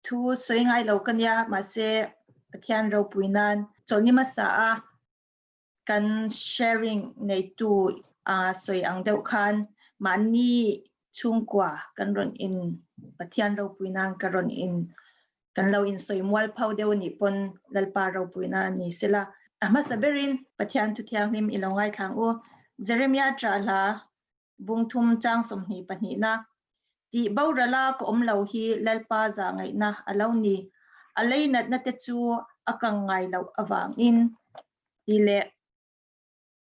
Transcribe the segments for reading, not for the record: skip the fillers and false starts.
Thu sawi ngai lo ka nia, mahse Pathian ropui nan chawlhni hmasa a kan sharing neitu a sawi ang deuh khan mahni chhungkua kan rawn in Pathian ropui nan ka rawn in kan lo in sawi mual pho deuh anih pawn Lalpa ropui na ni sela. A hmasa berin Pathian thu thianghlim i lo ngaithlang u. Jeremiah ṭahla Bungthum chang 22 na, Tih borala ka awm lo hi Lalpa zah ngaihna a lo ni, a leinatna te chu a kang ngai loh avangin. Tih leh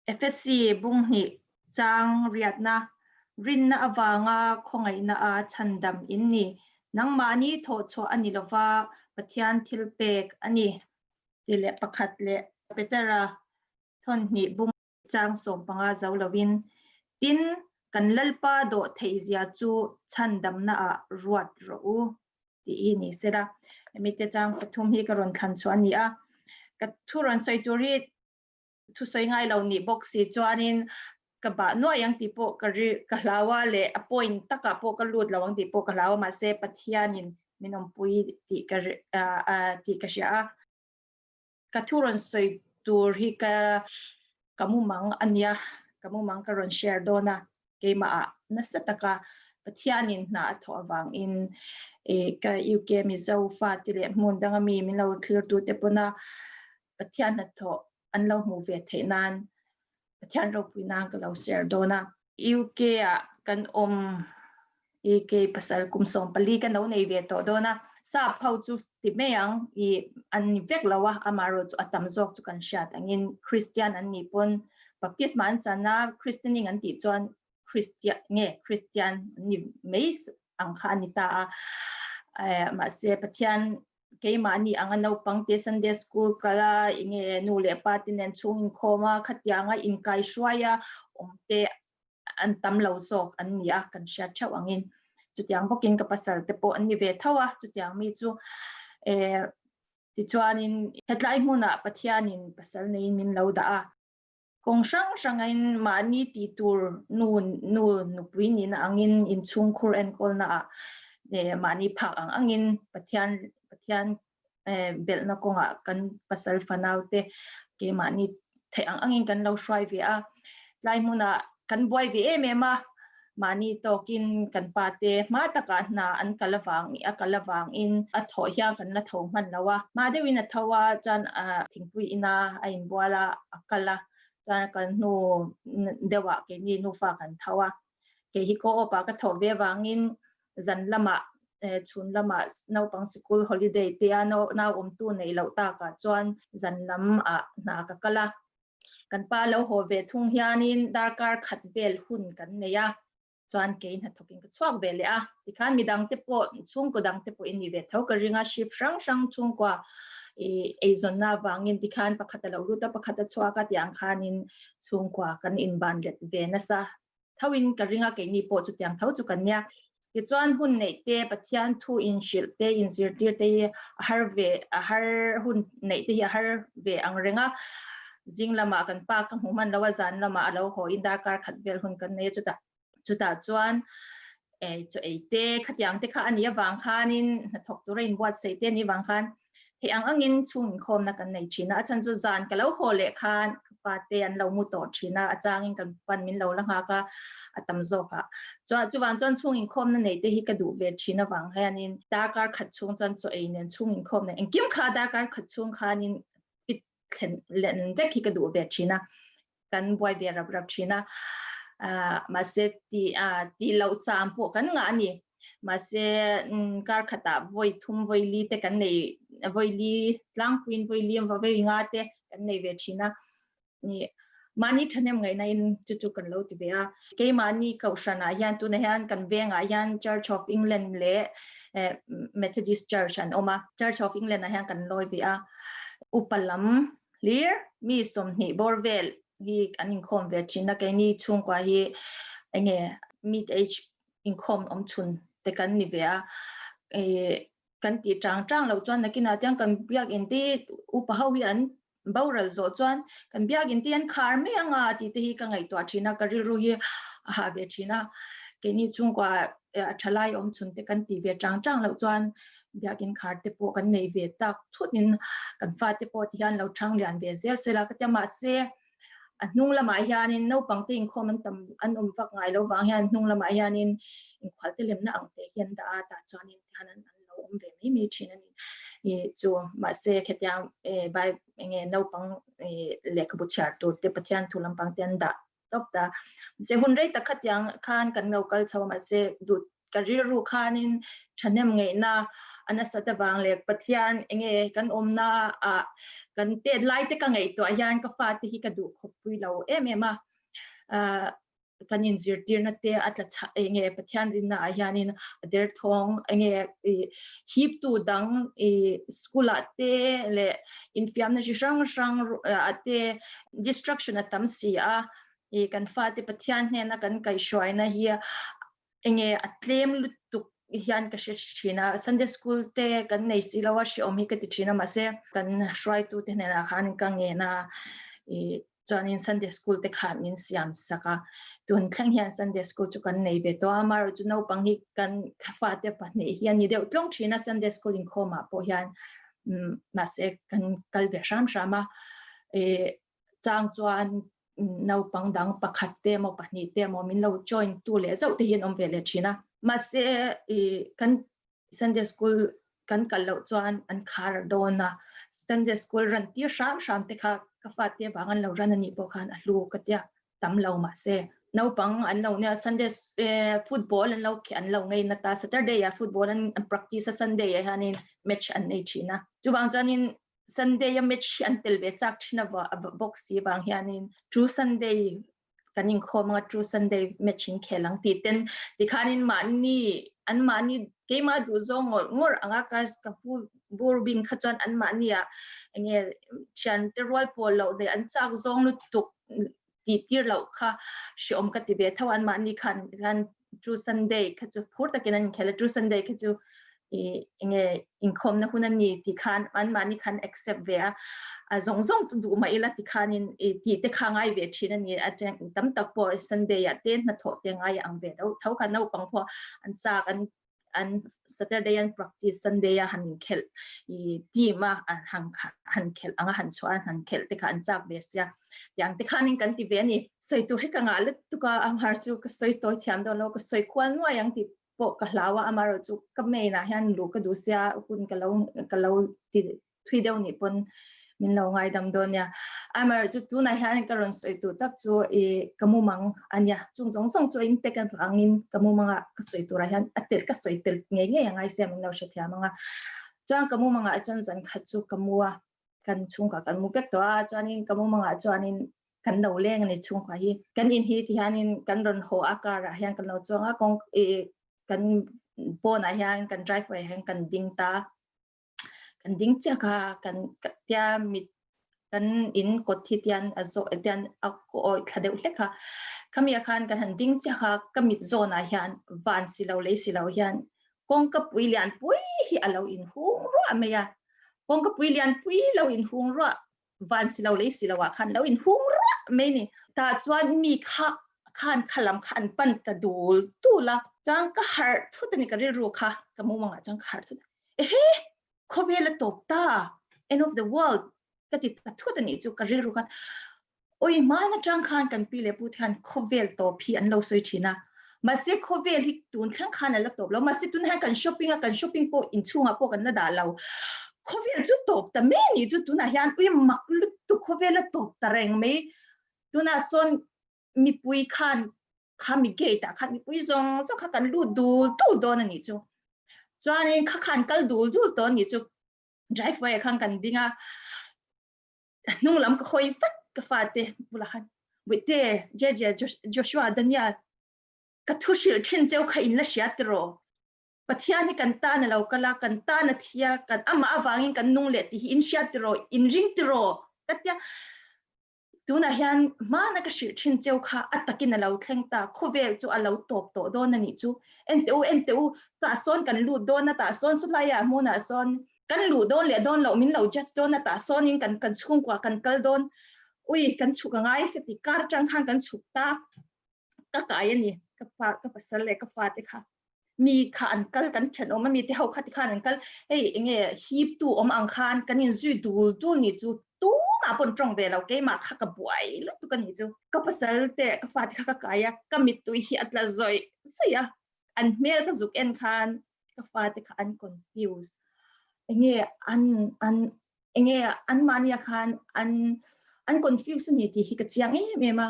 Efesi bunghnih chang riatna, Rinna avanga khawngaihna a chhandam in ni, nangmahni thawhchhuah a ni lova Pathian thilpek a ni. Tih leh pakhat leh Petera thawnhnih bung. Chang 15 zo loin, Tin, kan Lalpa dawh theihzia chu chhandamnaah ruat rawh u, tih hi ni sela. Hemi te chang pathum hi ka rawn thlan chhuah a ni a. Ka thu rawn sawi tur hi thusawi ngai lo nih bawk si chuanin ka bah nuai ang tih pawh ka ri ka hlau a leh a point takah pawh ka lut lo ang tih pawh ka hlau a, mahse Pathianin min awmpui tih ka tih ka hria a. Ka thu rawn sawi tur hi ka ka mumang a nia, ka mumang ka rawn share dawn a, keimah ah nasa taka Pathianin hna a thawh avangin ka UK Mizo fate leh hmun danga mi min lo thlirtute pawna Pathian hnathawh an lo hmuh ve theih nan Pathian ropui nan ka lo share dawn a. UK ah kan awm i kei pasal kum 14 ka lo nei ve tawh dawn a, sap ho chu ti mai ang i an ni vek lo a, amaherawh chu a tam zawk chu kan hriat angin Christian an nih pawn baptisma an chan a, Christianing an tih chuan Christian nge Christian an ni mai ang kha a ni ta a, mahse Pathian keimahni anga naupang te Sunday school kal a, enge nu leh pa te nen chhung inkhawm a, khatianga inkai hruai a awm te an tam lo zawk an ni a, kan hriat theuh angin. Chutiang bawkin ka pasal te pawh an ni ve tho a, chutiang mi chu eh tichuanin hetlai hmunah Pathianin pasal neiin min lo dah a. Kawng hrang hrangin mahni tih tur nu nu nupui nihna angin inchhungkhur enkawlnaah eh mahni phak ang angin Pathian Pathian eh belhna kawngah kan pasal fanau te keimahni theih ang angin kan lo hruai ve a. Tlai hmunah kan buai ve em em a, mahni tawkin kan pa te hma takah hna an kal avang a kal avangin a thawh hian kan la tho hman lo a, hma deuhin a tho a chuan ah thingpui ina a inbual a, a kal a, chuan a kal hnu deuhah keini nufa kan tho a, kei hi co-op ah ka thawh ve avangin zan lamah eh chhun lamah naupang sikul holiday te a nau awmtu neih loh takah chuan zan lam ah hna ka kal a. Kan pa lo haw ve thung hianin darkar khat vel hun kan nei a, chuan kei hnathawkin ka chhuak ve leh a. Tikhan midang te pawh, chhungkaw dang te pawh in ni ve tho ka ring a, shift hrang hrang chhungkua i eizawnna avangin tikhan pakhat a lo lut a, pakhat a chhuak a tih ang khanin chhungkua kan inban let ve nasa. tho in ka ring a, keini pawh chutiang tho chu kan nia. Tichuan hun neih te, Pathian thu inhrilh te, inzirtir te hi a har ve, a har hun neih te hi a har ve ang reng a. Zing lamah kan pa ka hmu hman lo a, zan lamah a lo haw in darkar khat vel hun kan nei a, chutah chutah chuan eh chaw ei te khatiang te kha a nih avang khanin hnathawk tura inbuatsaih te a nih avang khan Theih ang angin chhung inkhawmna kan nei thin a, a chhan chu zan ka lo haw leh khan ka pa te an lo mu tawh thin a, a changin kan pan min lo la nghak a, a tam zawk a. Chuan chuvang chuan chhung inkhawmna nei te hi ka duh ve thin avang hianin darkar khat chhung chuan chaw ei nen chhung inkhawmna engkim kha darkar khat chhung khanin pit thlen len vek hi ka duh ve thin a. kan buai ve rap rap thin a, mahse ti tih loh chang pawh kan ngah a ni. Mahse kar khatah vawi thum vawi li te kan nei vawi li tlangpuiin vawi li vawi nga te kan nei ve thin a. Ni mahni thahnem ngaihna in chu chu kan lo ti ve a. Keimahni kohhranah hian tunah hian kan vengah hian Church of England leh Methodist Church an awm a. Church of England ah hian kan lawi ve a. Upa lam Hlir, mi 20 bawr vel hi an inkhawm ve thin a, keini chhungkua hi enge mid age inkhawm awm chhun te kan ni ve a, kan tih chang chang loh chuan nakinah chuan kan biakinn te upa ho hi an boral zawh chuan kan biakinn te an khar mai anga tih te hi ka ngaihtuah thin a, ka rilru hi a hah ve thin a, keini chhungkua. a thalai awm chhun te kan tih ve chang chang loh chuan biakin khar te pawh kan nei ve tak thut in kan fate pawh ti hian lo thang lian ve zel sela ka tia mahse a hnung lamah hianin naupang te inkhawm an tam an awm vak ngai lo vang hian hnung lamah hianin inkhual te lemna ang te hi an dah a tah chuanin ti hian an lo awm ve mai mai thin a ni ih chu mahse khetiang eh bai enge naupang ih lehkhabu chhiar tur te Pathian thu lampang te an dah tawp ta se hun rei tak khatiang khan kan lo kal chho mahse duh ka rilru khanin thahnem ngaihna a nasat avang leh Pathian enge kan awmna ah kan tet lai te ka ngaihtuah hian ka fate hi ka duh khawp pui lo em em a ah kan inzirtirna te a tla chha enge Pathian rinna ah hianin a derthawng enge ih hiptu dang ih school ah te leh infiamna chi hrang hrang ah te distraction a tam si a, ih kan fate Pathian hnena kan kaihhruaina hi enge a tlem lutuk hian ka hre thin a, Sunday school te kan nei si lo a hreawm hi ka ti thin a mahse kan hruaitu te hnenah khan ka ngen a ih chuanin Sunday school te kha min siam sak a, tun thleng hian Sunday school chu kan nei ve tawh a, amaherawhchu chu naupang hi kan fate pahnih hi a ni deuh tlawng thin a Sunday school inkhawm ah pawh hian mahse kan kal ve hram hram a ih chang chuan naupang dang pakhat te emaw pahnih te emaw min lo join tu leh zauh te hi an awm ve leh thin a mahse ih kan Sunday school kan kal loh chuan an khar dawn a Sunday school ran tir hram hram te kha ka fate vang an lo ran anih pawh khan a hlu ka tia tam lo mahse naupang an lo nia Sunday football an lo an lo ngei na ta Saturday ah football an practice a Sunday ah hianin match an nei thin a chuvang chuanin Sunday a match hi an tel ve chak thin a bawk si vang hianin true Sunday kan inkhawm anga true Sunday match in khel ang tih ten tikhanin mahni an mahni keimah duh zawng ngawr ngawr anga ka ka pu bur bing kha chuan an mahni ah enge thian te rual pawl loh leh an chak zawng lutuk tih tir loh kha hreawm ka ti ve tho an mahni khan khan true Sunday kha chu phur takin an inkhel a true Sunday kha chu i enge inkhawmna hun a ni tih khan an mahni khan accept ve a a zawng zawng chu duh mah ila tikhanin i tih te kha ngai ve thin a ni a tam tak pawh Sunday ah te hnathawh te ngai ang ve deuh tho kha naupang pawh an chak an an Saturday an practice Sunday a han khelh i team a an han han khelh anga han chhuah an han khelh te kha an chak ve sia tiang te khanin kan ti ve ani sawi tur hi ka ngah lutuk a amhar chu ka sawi tawi thiam dawn lo ka sawi kual nuai ang tih pawh ka hlau a amaherawhchu ka main ah hian luh ka duh sia hun ka lo ka lo ti thui deuh nih pawn min lo ngaidam dawn nia. Amaherawhchu tunah hian ka rawn sawi tur tak chu i ka mumang a nia. Chung zawng zawng chu a inpek avangin ka mumangah ka sawi turah hian a tel ka sawi tel ngei ngei a ngai sia min lo hrethiam ang a. Chuan ka mumangah chuan zan khat chu ka mu a, kan chhungkua kan mu vek tawh a, chuanin ka mumangah chuanin kan lo leng a ni chhungkua hi. Kan in hi tihianin kan rawn haw a car ah hian kan lo chuang a, kawng i kan pawnah hian kan driveway ah hian kan ding ta. kan ding chiah kha kan tia mit kan in kawt hi tian a zawh tian a awi thla deuh hlek a khami ah khan kan han ding chiah kha ka mit zawn ah hian van si lo lei si lo hian kawngka pui lian pui hi a lo in hung ruah mai a kawngka pui lian pui lo in hung ruah van si lo lei si lo ah khan lo in hung ruah mai ni tah chuan mi kha khan khalam kha an pan ta dul dul a chuan ka harh thut ani ka rilru kha ka mumang ah chuan ka harh thut ehe khawvel a tawp ta end of the world ka ti ta thut ani chu ka rilru khan oi hman atang khan kan pi leh pu te khan khawvel tawp hi an lo sawi thin a mahse khawvel hi tun thleng khan a la tawp lo mahse tun hian kan shopping a kan shopping pawh inchhungah pawh kan la dah lo khawvel chu tawp ta mai ni chu tunah hian ui mak lutuk khawvel a tawp ta reng mai tunah sawn mipui khan khami gate ah khan mipui zawng zawng kha kan lut dul dul dawn a nih chu chuanin kha khan kal dul dul tawh a nih chu driveway ah khan kan ding a hnung lam ka hawi vat ka fate bulah khan Bawihte Jeje Joshua Daniel ka thu hrilh thin cheu kha in la hria tiraw Pathian hi kan tan a lo kal a, kan tan a thi a, kan amah avangin kan nung leh tih hi in hria tiraw in ring tiraw ka tia Tunah hian hmana ka hrilh thin cheu kha a takin a lo thleng ta, khawvel chu a lo tawp tawh dawn a nih chu. En teh u, en teh u, tah sawn kan lut dawn a, tah sawn chulaiah hmunah sawn kan luh dawn leh dawn loh min lo judge dawn a, tah sawnin kan kan chhungkua kan kal dawn, ui kan chhuk a ngai ka ti, car atang khan kan chhuk ta, ka kai a ni, ka pa ka pasal leh ka fate kha. Mi kha an kal kan thenawm a mi te ho kha tikhan an kal hei enge hip tu awm ang khan kan in zui dul dul ni chu tumah pawn tawng ve lo keimah kha ka buai lutuk a ni chu ka pasal te ka fate kha ka kai a ka mittui hi a tla zawih zawih a an hmel ka zuk en khan ka fate kha an confuse enge an an enge an mahnia khan an an confuse a ni tih hi ka chiang em em a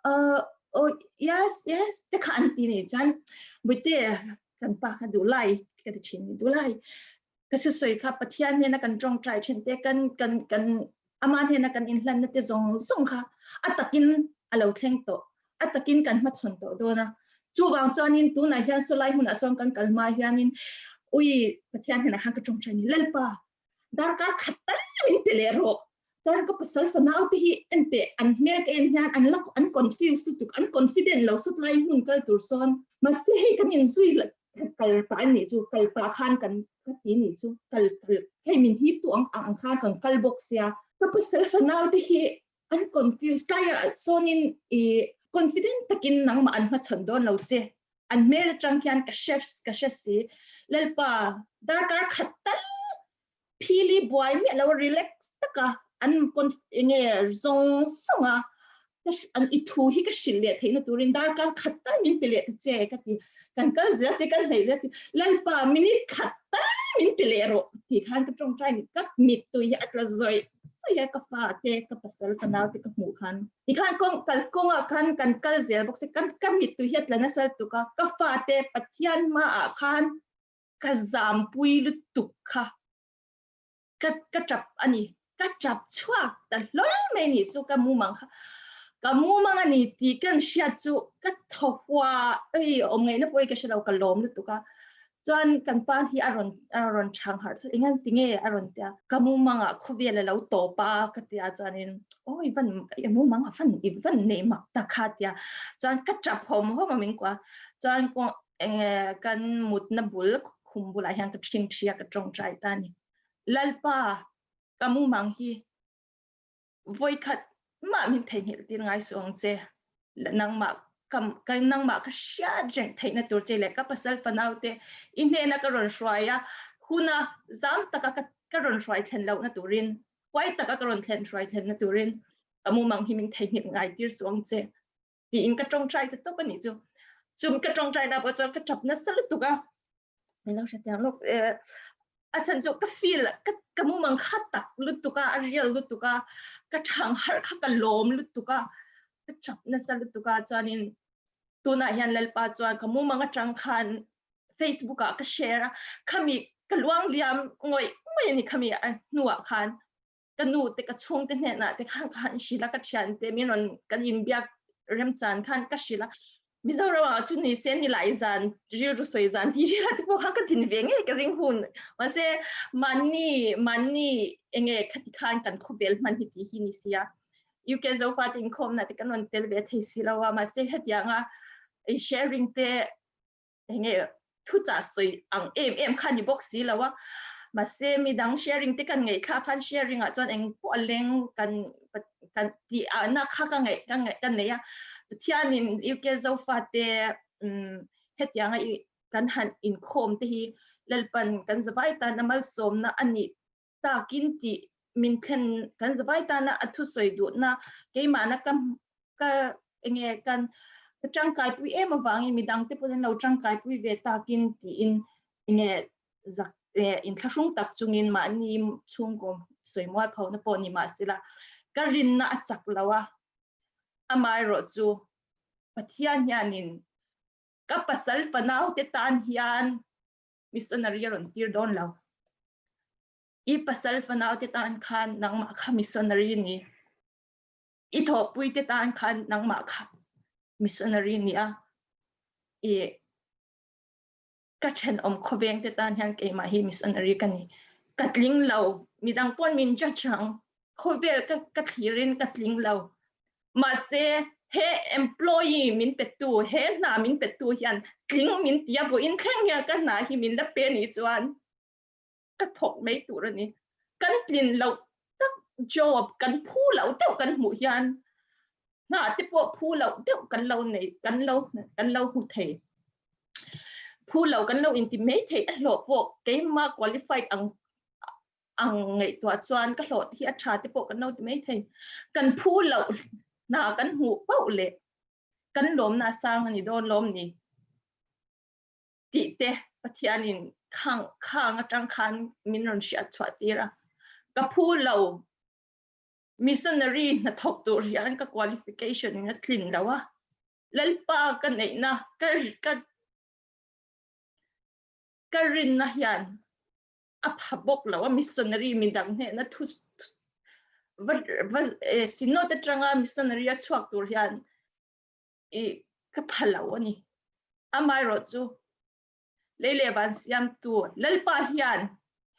uh, oh yes yes te kha an ti ni chuan buite kan pa kha duh lai ka ti thin ni duh lai ka thu sawi kha Pathian hnena kan tawngtai thin te kan kan kan ama hnena kan inhlan na te zawng zawng kha a takin a lo thleng tawh a takin kan hmachhawn tawh dawn a chuvang chuanin tunah hian sawlai hmunah chuan kan kal hma hianin ui Pathian hnenah khan ka tawngtai ni Lalpa darkar khat tal min pe leh rawh chuan ka pasal fanau te hi enteh an hmel ka en hian an la an confuse lutuk an confident lo sawt lai hmun kal tur sawn mahse hei kan in zui kal pah an nih chu kal pah khan kan ka ti nih chu kal kal hei min hip tu ang ang khan kan kal bawk sia ka pasal fanau te hi an confuse tlaiah sawnin i confident takin nangmah an hmachhawn dawn lo che an hmel atang hian ka hre ka hre si lalpa darkar khat tal phili buai miah lo relax taka an enge zawng zawng a an i thu hi ka hrilh leh theihna turin darkar khat tal min pe leh ta che ka ti kan kal zel si kan hnaih zel si lalpa minute khat tal min pe leh rawh ti khan ka tawngtai ni ka mittui hi a tla zawih zawih a ka fa te ka pasal ka nau te ka hmuh khan Tikhan kawng kal kawngah khan kan kal zel bawk si kan ka mittui hi a tla nasa lutuk a ka fate Pathian hmaah khan ka zampui lutuk kha ka ka tap a ni ka tap chhuak ta hlawl mai ni chu ka mumang kha ka mumang a ni tih kan hriat chu ka thaw hua ei awm ngaihna pawh hi ka hre lo ka lawm lutuk a Chuan kan pa hi a rawn a rawn chhang harh thut engan tinge a rawn tia ka mumangah khawvel a lo tawp a ka tia chuanin aw i van i mumang a van i van nei mak ta kha tia chuan ka tap hawm hawm a min kua chuan kawng enge kan mutna bul khum bulah hian ka ṭhing ṭhi a ka ṭawngṭai ta a ni Lalpa ka mumang hi vawikhat mah min theihnghilh tir ngai suh ang che nangmah ka ka nangmah ka hriat reng theihna tur che leh ka pasal fanau te i hnena ka rawn hruai a huna zam taka ka ka rawn hruai thlen lohna turin huai taka ka rawn thlen hruai thlenna turin ka mumang hi min theihnghilh ngai tir suh ang che tiin ka tawngtai ta tawp a nih chu chum ka tawngtai na pawh chuan ka tap nasa lutuk a min lo hrethiam lawk a chhan chu ka feel ka ka mumang kha tak lutuk a a real lutuk a ka thang harh kha ka lawm lutuk a ka tap nasa lutuk a chuanin tunah hian lalpa chuan ka mumang atang khan Facebook ah ka share a khami ka luang liam ngawih ngawih ani khami a hnuah khan ka nu te ka chhung te hnenah te khan ka han hrilh a ka thian te min rawn kan inbiak remchan khan ka hrilh a Mizoram ah chu ni se ni lai zan rilru sawi zan ti ri te pawh kha ka din ve ngei ka ring hun mahse mahni mahni enge khati khan kan khawvel hman hi ti hi ni sia UK Zofa te inkhawm na te kan rawn tel ve thei si lo a mahse hetianga sharing te enge thuchah sawi ang em em kha ni bawk si lo a mahse midang sharing te kan ngaih thla khan sharing ah chuan eng pawh a leng kan kan ti a na kha ka ngaih ka ngaih ka nei a Pathianin UK Zofa te um hetianga i kan han inkhawm te hi Lalpan kan zavai tan a malsawmna ani takin tih min thlen kan zavai tana a thusawi duhna keimahna ka ka enge kan ka tangkaipui em avangin midang te pawhin lo tangkaipui ve takin tiin enge zak inthlahrung tak chungin mahni chhungkaw sawimual phona pawh ni mahsela ka rinna a chak lo a amaherawh chu Pathian hianin ka pasal fanau te tan hian missionary a rawn tir dawn lo. I pasal fanau te tan khan nangmah kha missionary ni. I thawhpui te tan khan nangmah kha missionary ni a. I ka thenawm khawveng te tan hian keimah hi missionary ka ni. Ka tling lo, midang pawn min judge ang. Khawvel ka ka thlirin ka tling lo. Mahse, he employee min petu, he hna min petu hian tling min ti a, vawiin thleng hian ka hna hi min la pe ni chuan ka thawk mai tur a ni. Kan tlin loh tak job kan phu loh deuh kan hmuh hian hna te pawh phu loh deuh kan lo nei, kan lo kan lo hmu thei. Phu lo kan lo inti mai thei a hlawh pawh keima qualified ang ang ngaihtuah chuan ka hlawh te hi a tha te pawh kan lo ti mai thei. Kan phu loh hna kan hmuh pauh leh kan lawmna a sang a ni dawn lawm ni tih te Pathianin khang khang atang khan min rawn hriat chhuah tir a. Ka phu lo missionary hnathawk tur hian ka qualification in a tlin lo a. Lalpa ka neihna ka ka ka rinna hian a pha bawk lo a missionary midang hnehna thu va va synod atanga missionary a chhuak tur hian i ka pha lo ani amaherawh chu lei leh van siamtu Lalpa hian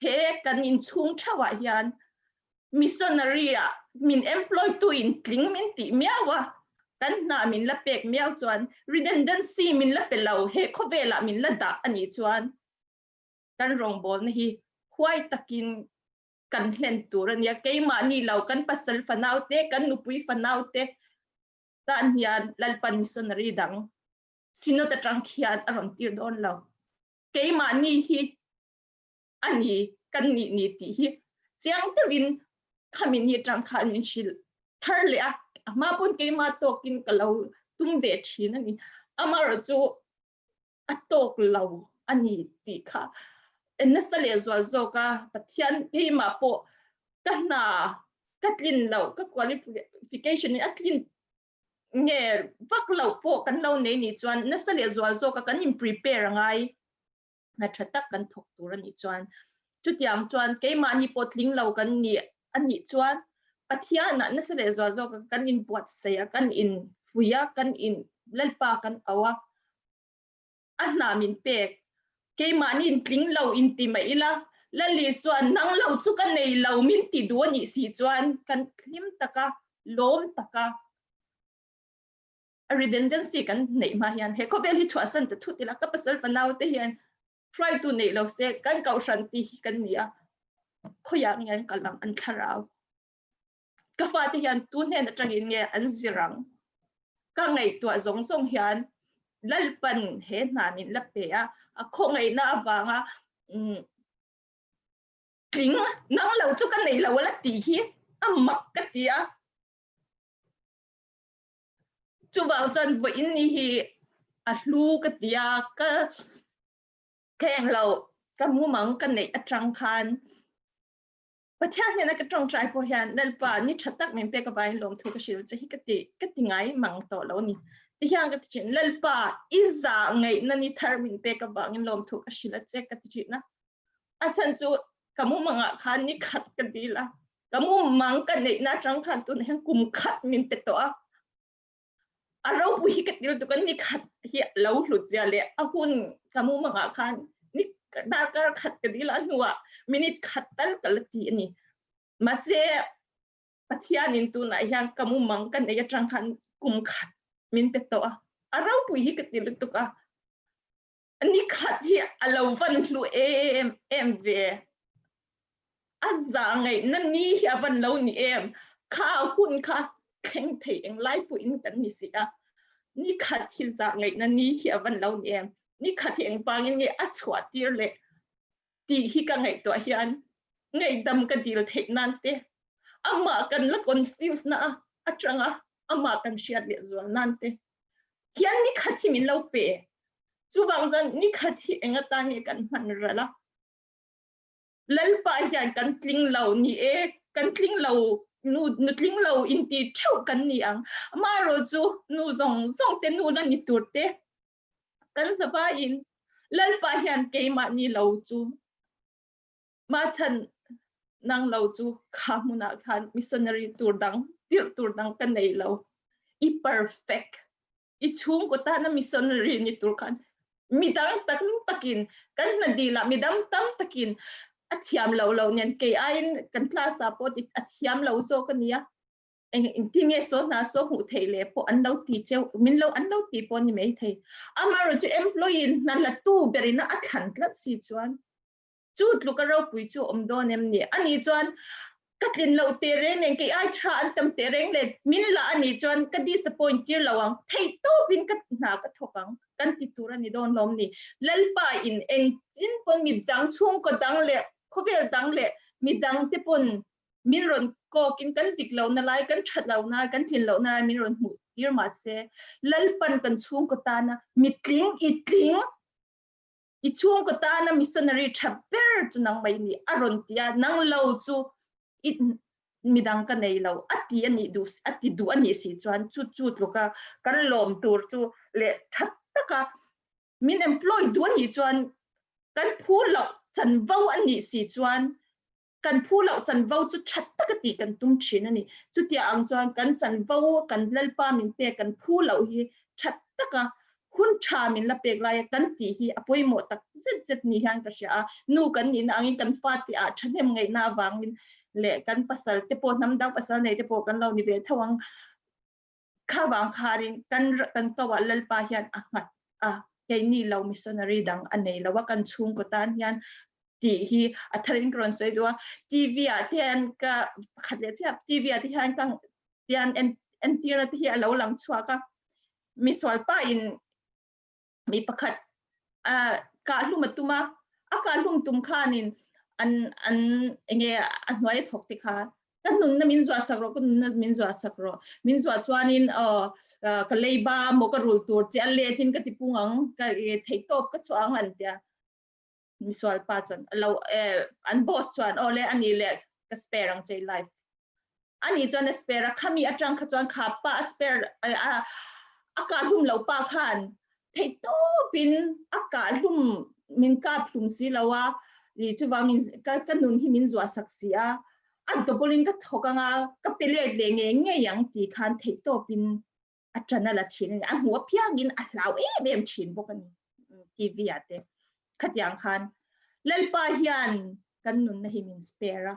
he kan inchhung theuhah hian missionary ah min employ tu in tling min tih miau a, kan hna min la pek miau chuan redundancy min la pe lo he khawvelah min la dah a nih chuan kan rawngbawlna hi huai takin kan hlen tur a nia. Keimahni lo kan pasal fanau te, kan nupui fanau te tan hian Lalpan missionary dang Synod atang khian a rawn tir dawn lo. Keimahni hi a ni kan nih ni tih hi chiang deuhin khami ni atang khan min hrilh thar leh a. A hma pawn keimah tawkin ka lo tum ve thin a ni. Amaherawh chu a tawk lo a ni tih kha nasa leh zual zawk a Pathian keimah pawh ka hna ka tlin loh ka qualification in a tlin nge vak lo pawh kan lo nei nih chuan nasa leh zual zawka kan in prepare angai hna tha tak kan thawk tur a nih chuan chutiang chuan keimahni pawh tling lo kan ni a nih chuan Pathianah nasa leh zual zawka kan in buatsaih a kan in fuih a kan in Lalpa kan au a a hna min pek keimahni in tling lo in ti mai ila Lal Isuan nang lo chu ka nei lo min ti duh a nih si chuan kan hlim taka lawm taka a redundancy kan neih hma hian he khawvel hi chhuahsan ta thut ila ka pasal fanau te hian hruaitu nei lo se kan kohhran ti hi kan ni a khawiah nge an kal ang an thlarau ka fate hian tu hnen atangin nge an zir ang ka ngaihtuah zawng zawng hian Lalpan he hna min la pe a a khawngaihna avanga tling nang lo chu ka nei lo la tih hi a mak ka ti a chuvang chuan vawiin ni hi a hlu ka ti a ka ka englo ka mumang ka neih atang khan Pathian hnena ka tawngtai pawh hian Lalpa ni tha tak min pek avangin lawmthu ka hrilh che hi ka ti ka ti ngai mang tawh lo a ni. Ti hian ka ti thin Lalpa i zah ngaihna ni thar min pek avangin lawmthu ka hrilh a che ka ti thin a. A chhan chu ka mumangah khan ni khat ka dil a, ka mumang ka neihna atang khan tunah hian kum khat min pe tawh a. A ropui hi ka til tuk a ni khat hi lo hlut zia leh a hun ka mumangah khan ni darkar khat ka dil a hnuah minute khat tal ka la ti a ni. Mahse Pathianin tunah hian ka mumang ka nei atang khan kum khat min pe tawh a. A ropui hi ka ti lutuk a. Ni khat hi a lo van hlu em em ve. A za ngaihna ni hi a van lo ni em. Kha hun kha thleng thei eng lai pawhin kan ni si a. Ni khat hi za ngaihna ni hi a van lo ni em. Ni khat hi engvangin nge a chhuah tir leh tih hi ka ngaihtuah hian ngaihdam ka dil theih nan te amah kan la confuse na a atanga amah kan hriat leh zual nan te hian ni khat hi min lo pe. Chuvang chuan ni khat hi eng atan nge kan hman ral a? Lalpa hian kan tling lo ni e, kan tling lo, nu, nu tling lo inti theuh kan ni ang. Amaherawh chu nu zawng zawng te, nu la ni tur te kan zavaiin Lalpa hian keimahni lo chu Machhan nang lo chu kha hmunah khan missionary tur dang tirh tur dang ka nei lo. I perfect. I chhungkaw tana missionary ni tur khan midang tam takin kan hna dilah midang tam takin a thiam lo lo nen kei aiin kan class ah pawh a thiam lo zawk a nia. Eng engtin nge saw hna saw hmuh theih leh pawh an lo ti cheu min lo an lo ti pawh ni mai thei. Amaherawhchu chu employee hna la tu berina a thlan tlat si chuan chu tluka ropui chu awm dawn em ni? Ani chuan Ka tlin loh teh reng nen, kei ai tha an tam teh reng nen, min la a nih chuan ka disappoint tir lo ang, theih tawpin ka hna ka thawk ang, kan ti tur a ni dawn lawm ni. Lalpa in engtin pawn midang chhungkaw dang leh khawvel dang leh midang te pawn min rawn kawkin kan dik lohna lai, kan that lohna lai, kan tlin lohna lai min rawn hmuh tir mahse Lalpan kan chhungkaw tana mitling i tling I chhungkaw tana missionary tha ber chu nang mai ni a rawn ti a, nang lo chu i midang ka nei lo a ti a nih duh a ti duh a nih si chuan chu chu tluka kan lawm tur chu leh tha taka min employ duh a nih chuan kan phu loh chanvo a nih si chuan kan phu loh chanvo chu tha taka tih kan tum thin a ni. Chutia ang chuan kan chanvo, kan Lalpa min pek kan phu loh hi tha taka hun tha min la pek laia kan tih hi a pawimawh tak zet zet ni hian ka hria a. Nu kan nihna angin kan fate ah thahnem ngaihna avangin leh kan pasal te pawh hnam dang pasal nei te pawh kan lo ni ve tho ang. Kha vang kharin kan kan ko ah Lalpa hian a nghat a, keini lo missionary dang a nei lo a, kan chhungkaw tan hian tih hi a tharin ka rawn sawi duh a. TV ah te hian ka pakhat leh chiah TV ah te hian ka tian en entirna te hi a lo lang chhuak a, misual pa in mi pakhat kah hlum a tum a, a kah hlum tum khanin an an enge a hnuai a thawk te kha ka nunna min zuah sak rawh ka nunna min zuah sak rawh min zuah chuanin ka leiba maw ka rul tur che a letin ka tipung ang ka theih tawp ka chhuah ang an tia misual pa chuan lo an boss chuan awle ani le ka spare ang che life ani chuan a spare a khami atang kha chuan kha pa a spare a kah hlum lo pa khan thei tawpin a kah hlum min kap hlum si lo a i chuwa min ka ka nun hi min zuah sak si a a double in ka thawk anga ka pe let leh nge ngei ang ti khan thei tawpin a ṭan a la ṭhin a ni. A hmuh apiangin a hlau em em ṭhin bawk a ni TV ah te. Khatiang khan Lalpa hian kan nunna hi min spare a.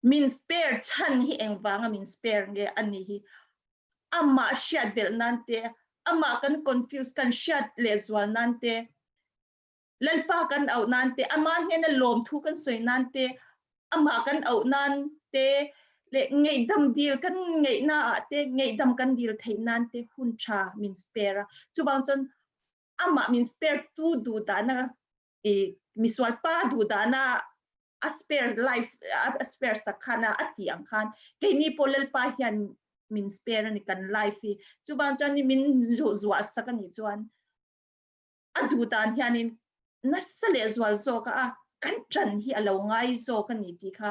Min spare chhan hi engvanga min spare nge a ni hi amah hriat belh nan te, amah kan confuse kan hriat lehzual nan te, Lalpa kan auh nan te, ama hnena lawmthu kan sawi nan te, amah kan auh nan te leh ngaihdam dil kan ngaihna ah te ngaihdam kan dil theih nan te hun tha min spare a. Chuvang chuan amah min spare tu duh dahna i misual pa duh dahna a spare life a spare sak khan a tih ang khan keini pawh Lalpa hian min spare a ni kan life hi. Chuvang chuan min zuah sak a nih chuan a duh dan hianin nasa leh zual zawk a kan ṭan hi a lo ngai zawk a ni tih kha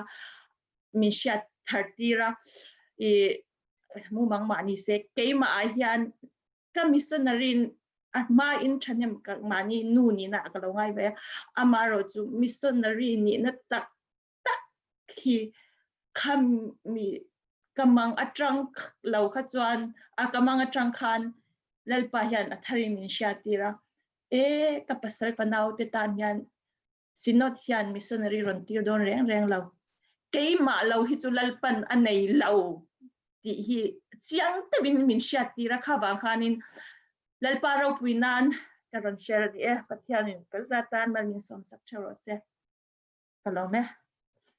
min hriat thar tir a. I mumang mah ni se keimah ah hian ka missionary a hma in ṭhahnem ka mahni nu nihna ah ka lo ngai ve a, amaherawhchu missionary nihna tak tak hi khami ka mang atang lo kha chuan a ka mang atang khan Lalpa hian a tharin min hriattir a, e ka pasal fanau te tan hian Synod hian missionary rawn tir dawn reng reng lo, keimah lo hi chu Lalpan a nei lo tih hi chiang deuhin min hriattir a, kha vang khanin Lalpa ropui nan ka rawn share a ni e, Pathianin ka zat tan mal min sawmsak theuh rawh se. Ka lawm e.